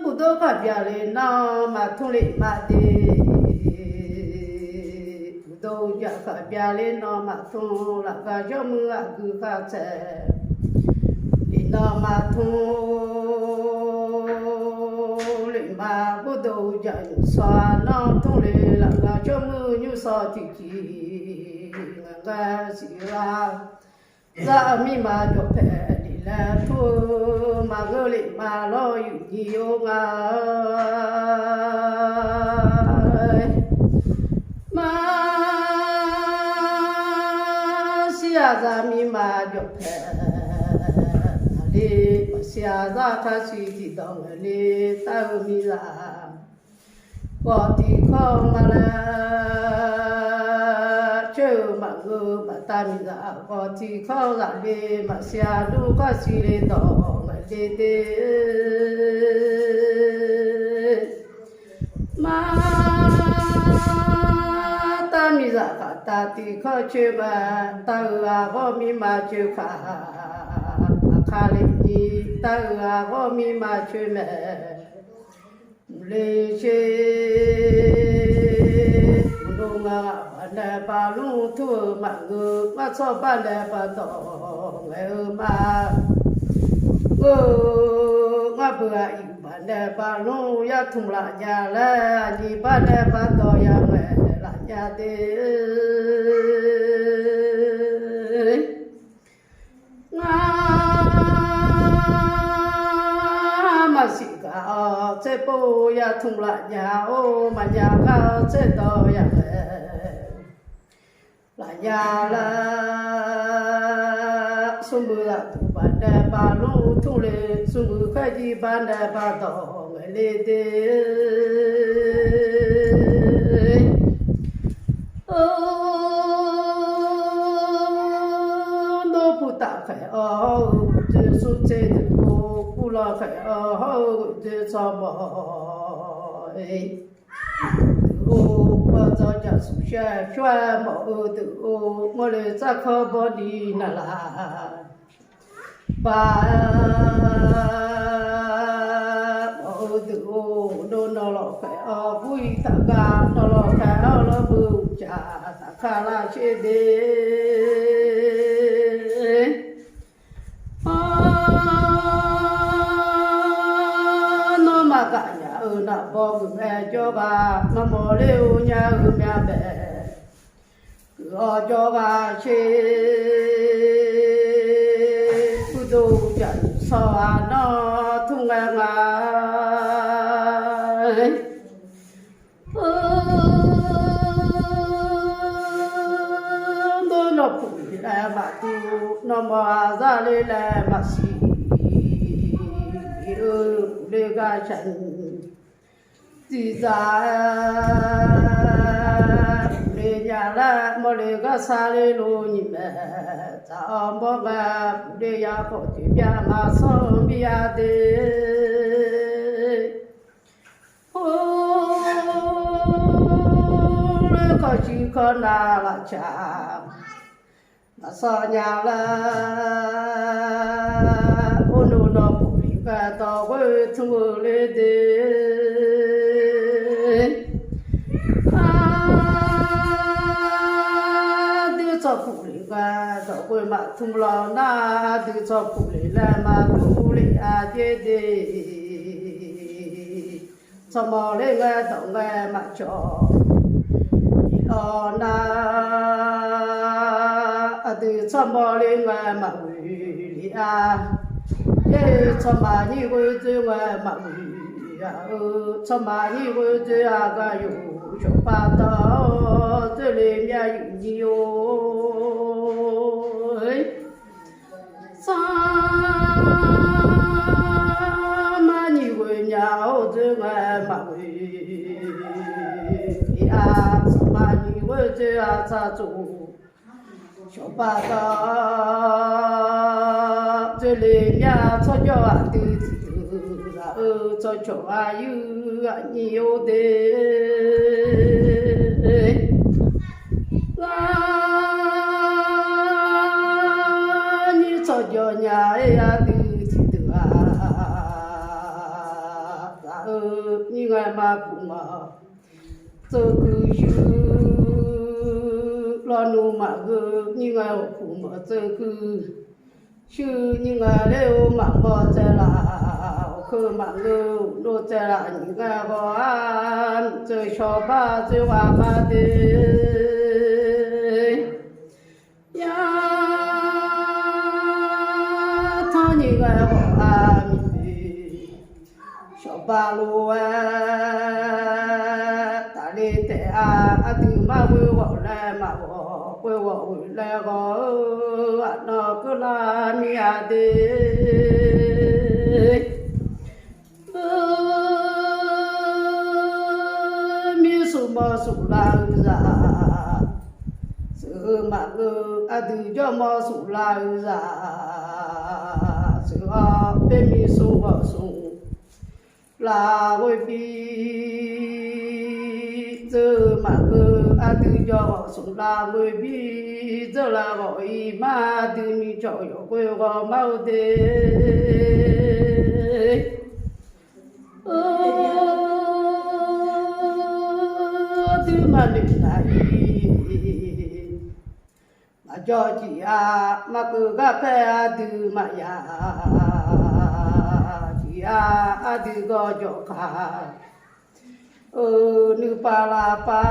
Bon dawˇ hk'a byaˬ le nawˬ maˇ htoˇ le maˇ te. Bon dawˇ jaˇ hk'a byaˬ le nawˬ maˇ htoˇ, laꞈ ka jawˇ meuˇ a gu hk'a teh le nawˬ maˇ htoˇ le maˇ. Bon dawˇ jaˇ yuˬ shaw nawˬ htoˇ le, laꞈ ka jawˇ meuˇ nyi shaw tiꞈ tiꞈ ngaˬ g'a shiˍ la. Zaˇ miˇ ma jawˬ hpehꞈ le leh htoˇ, maˇ g'euˆ le maˇ lawˇ yuˬ nyi oˇ ngaˬ maˇ. Shiˍ a zaˇ miˇ ma jawˬ hpehꞈ le, maˇ shiˍ a zaˇ hk'a shiˍ tiꞈ dawˬ ngaˬ le, taˇ hui miˇ zaꞈ k'awꞈ tiꞈ hkawˇ maˇ leh, chehˇ maˇ g'euˆ maˇ taˇ miˇ zaꞈ k'awꞈ tiꞈ hkawˇ zaꞈ le, maˇ shiˍ a duˇ hk'a shiˍ le dawˬ ngaˬ le te maˇ. Taˇ miˇ zaꞈ hk'aˬ taˍ tiꞈ hkawˇ chehˇ maˇ, taˇ hui a g'awˇ miˇ ma chehˇ hk'aˬ, hk'aˬ le nyi, taˇ hui a g'awˇ miˇ ma chehˇ mehˍ. Mvuhˇ le sheˍ, mvuhˇ lo ngaˬ baˬ nehˬ baˬ lonˉ htuˇ maˇ g'euˆ, maˇ tcuhˇ baˆ nehˬ baˬ dawˬ ngaˬ hui maˇ g'euˆ. Ngaˬ beuꞈ a yuˬ baˬ nehˬ baˬ lonˉ yaˇ htoꞈ laꞈ nyaˇ leh, a nyi baˆ nehˬ baˬ dawˬ yaˇ ngaˬ laꞈ nyaˇ te. Ngaˬ maˇ shiˍ kaꞈ awˬ tcuhˇ po yaˇ htoꞈ laꞈ nyaˇ oˇ maˇ nyaˇ kaꞈ awˬ tcuhˇ dawˬ yaˇ leh, laꞈ nyaˇ leh, suh meuˇ laꞈ tuˬ baˬ nehˬ baˬ lonˉ htuˇ le, suh meuˇ hk'aˇ jiˇ baˬ nehˬ baˬ dawˬ ngaˬ le te. Oˇ, dawˇ hpu taꞈ hk'e awˬ hawˉ g'uiˬ te suhˉ ceˇ tuˬ k'o, hpu lawˬ hk'e awˬ hawˉ g'uiˬ te tcuh mawˬ e. Tuˬ oˇ, paw tcuh caꞈ suhˍ shehˍ shawehˇ mawˬ uiˍ tuˬ oˇ, mawˇ le tcuh hkawˇ bawˇ diˇ naˍ laˬ baˬ mawˬ uiˍ tuˬ oˇ, nawˬ nawˬ lawˬ hk'e awˬ hpuˇ iˉ htaꞈ g'a, nawˬ lawˬ hk'e awˬ lawˉ beuꞈ caꞈ htaꞈ hk'a laˇ sheˍ de. Nawˬ maˇ kaꞈ nyaꞈ uiˍ naꞈ bawˇ g'uiˬ meh jawˇ g'a, maˇ mawˬ le oˇ nyaˇ uiˍ meh a behꞈ. Kuiˬ awˬ jawˇ g'a sheˍ, kuˇ doˇ caꞈ yuˬ shaw a nawˬ htuˇ ngaˬ ngaˬ. Dawˇ nawˬ hpu le leh maˇ tuˬ, nawˬ mawˬ a zaˇ le leh maˇ shiˍ, uiˍ le g'a shaˍ nyi. Tiꞈ zaꞈ le nyaˇ leh mawˇ le g'a sha le lo nyi mehˍ. Taꞈ awˬ mawˇ g'aˇ hpu le yaˇ k'awꞈ teꞈ byaˇ maˇ shawˉ miˇ yaˇ te. Oˇ, le hkawˇ chi hkawˇ naˍ laꞈ caꞈ maˇ shawˉ nyaˇ leh, oˇ nawˬ nawˬ hpu le g'a dawˬ g'euˆ htuˇ le te. A dui tcuh hpu le g'a dawˬ g'euˆ maˇ htuˇ lawˬ naˉ, a dui tcuh hpu le leh maˇ tuˬ le a jehˇ de. Tcuh mawˬ le ngaˬ dawˬ ngaˬ maˇ cawˬ. Iˉ lawˬ naˉ, a dui tcuh mawˬ le ngaˬ maˇ g'uiˬ le a. Yehˇ tcuh maˍ nyi g'uiˬ tuˬ ngaˬ maˇ g'uiˬ a. Tcuh maˍ nyi g'uiˬ tuˬ a g'a yoˬ. Shawˍ pa taw, tcuh le myaˇ yuˬ nyi yoˬ. Tcuh maˍ nyi g'uiˬ myaˇ oˇ tuˬ ngaˬ maˇ g'uiˬ le a. Tcuh maˍ nyi g'uiˬ tuˬ a tcuh tuˬ. Shawˍ pa taw, tcuh le myaˇ tcuh jawˇ a tuˬ tuˬ tuˬ la, tcuh cawˬ a yuˬ a nyi oˇ te. G'a nyi tcuh Yaˇ tuˬ tiꞈ tuˬ a, zaꞈ-eu nyiˇ ngaˬ maˇ hpu maˬ tcuh kuiˬ shu, law nuˇ maꞈ g'euˆ nyiˇ ngaˬ awˬ hpu maˬ tcuh kuiˬ shu, nyiˇ ngaˬ lehˬ-oˬ maꞈ mawˇ tcuh laˬ, awˬ hkeuˆ maꞈ g'euˆ lo tcuh laˬ, nyiˇ ngaˬ g'awˬ a, tcuh shawˍ baˆ tcuh g'a maˇ te. Yaˇ htaˇ nyi g'a g'awˬ a miˬ ve, shawˍ baˆ lo-e, taˍ le tehꞈ a, a tuˬ maˇ g'uiˇ g'awˬ leh maˇ g'awˬ, k'oˆ g'awˬ g'uiˬ leh g'awˬ-o, a naw keu laˇ miˇ a te. Miˇ suˍ mawˇ suˍ la-eu zaꞈ, suhˍ maꞈ g'euˆ a tuˬ jawˇ mawˇ suˍ la-eu zaꞈ, suhˍ a peˇ miˇ suˍ g'awˬ suˍ la g'oˇ piˇ, tcuh maꞈ g'euˆ a tuˬ jawˇ g'awˬ suˍ la g'oˇ piˇ, tcuh la g'awˬ i maˇ tuˬ miˇ cawˬ yawˬ k'oˆ g'awˬ maˇ-o te. Tuˇ maˇ luˬ taˍ iˍ, maˇ jawˇ ciˍ a, maˇ keu gaˇ hpehˇ a tuˬ maꞈ yaꞈ, ciˍ a, a tuˬ g'awˇ jawꞈ hk'aˇ, nuˇ pa la pa,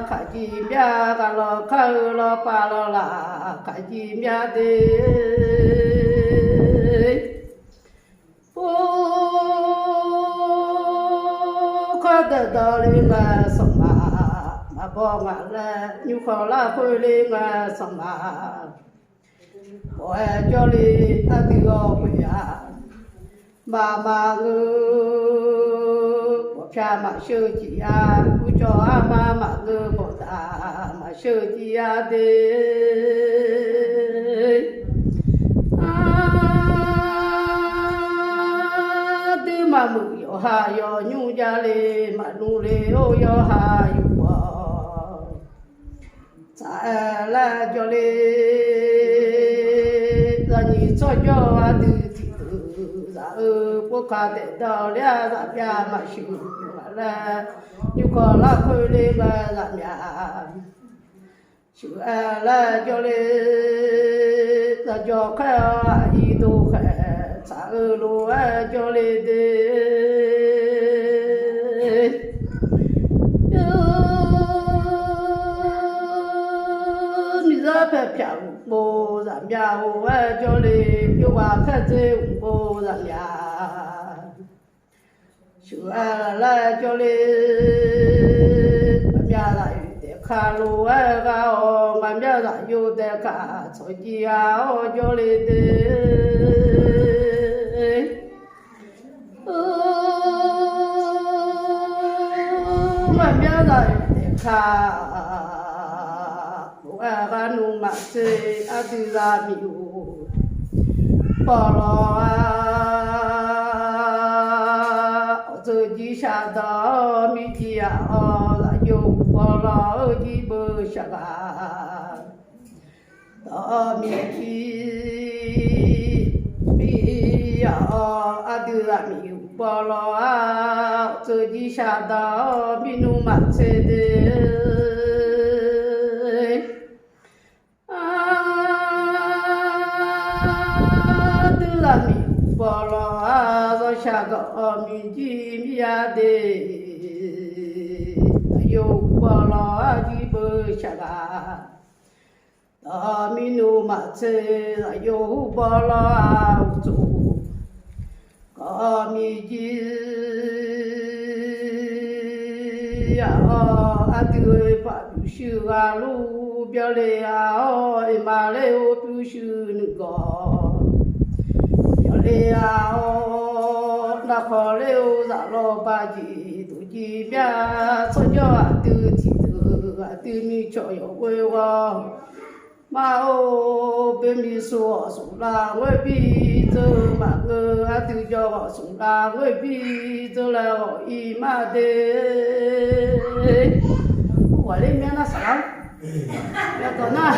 hk'aˬ jiˇ myaˇ g'a law hk'aˇ-eu law pa law laˬ, hk'aˬ jiˇ myaˇ te. Oˇ hk'aˇ dehꞈ dawˇ le ngaˬ suhˍ maˍ, maˇ bawˆ ngaˬ leh nyu hk'aw laˇ hk'oˆ le ngaˬ suhˍ maˍ, bawˬ-e jawˇ le a tuˬ g'awˇ k'oꞈ yaꞈ, maˇ maˇ ngeu, bawˬ hpyaˇ maꞈ sheu ciˍ a, uˉ cawˬ a maˇ maꞈ ngeu bawˬ taˍ, maꞈ sheu ciˍ a te. A tuˇ maˇ meuꞈ yawˬ ha yawˬ nyuˇ jaˇ le, maꞈ nuˇ le oˇ yawˇ ha yuˬ paw. Tcuh-e leh jawˇ le, zaꞈ nyi cawˇ jawˇ a tuˬ tiꞈ tuˬ zaꞈ-eu, k'oˆ hk'a tehꞈ dawˇ le a, zaꞈ pyaˇ maꞈ shuˍ maꞈ leh, nyu hk'aw laˇ hk'oˆ le ngaˬ zaꞈ myaꞈ shuˍ-e leh jawˇ le, zaꞈ jawˇ hk'e a i do hk'e, tcuh-eu lo-e jawˇ le te. Miˬ zaˇ hpehꞈ hpyaꞈ uˍ po zaꞈ myaꞈ-oˬ-e jawˇ le, yawˇ g'a hpehꞈ te uˍ po zaꞈ myaꞈ shuˍ-e leh jawˇ le, zaꞈ myaˇ zaꞈ yuˬ tehꞈ hk'a lo-e g'a-o, ngaˬ myaˇ zaꞈ yawˇ tehꞈ kaꞈ tcuh jiˇ a-o jawˇ le te. Ngaˬ myaˇ zaꞈ yuˬ tehꞈ hk'a lo-e g'a nuˇ maꞈ te, a tuˬ zaꞈ miˬ-oˬ paw law a, awˬ tcuh jiˇ shaˍ daꞈ miˇ jiˇ yaꞈ-aw, zaꞈ yawˇ paw law-e jiˇ beuꞈ shaˍ g'a taˍ miˇ jiˇ miˇ yaꞈ-aw, a tuˬ zaꞈ miˬ-oˬ paw law a, awˬ tcuh jiˇ shaˍ daꞈ miˇ nuˇ maꞈ te te. A tuˬ zaꞈ miˬ paw law a, zawˇ shaˍ g'awˬ-aw miˇ jiˇ miˇ yaˇ te, yawˇ paw law a jiˇ beuꞈ shaˍ g'a taˍ miˇ nuˇ maꞈ te, yawˇ paw law a awˬ tcuh g'awˬ miˇ jiˇ yaꞈ-aw, a tuˬ paˍ tuˬ shu g'a lo, byawˇ le a-o, eˍ ma le-o, tuˇ shu nuˬ gawˬ, byawˇ le a-o, naˆ hk'aw le-o, zaꞈ law ba jiˬ tuˬ jiˇ myaˇ, tcuh jawˇ a tuˬ tiꞈ tuˬ a tuˬ miˇ cawˬ yawˬ g'oˇ g'awˇ maˇ-oˬ, peˇ miˇ suˍ g'awˬ suˍ la g'oˇ piˇ, tcuh maꞈ g'euˆ a tuˬ jawˇ g'awˬ suˍ la g'oˇ piˇ, tcuh leh g'awˬ i maˇ te. Oˇ g'aˬ le mehˉ naˇ saˍ laˇ, yaꞈ tawˍ naˇ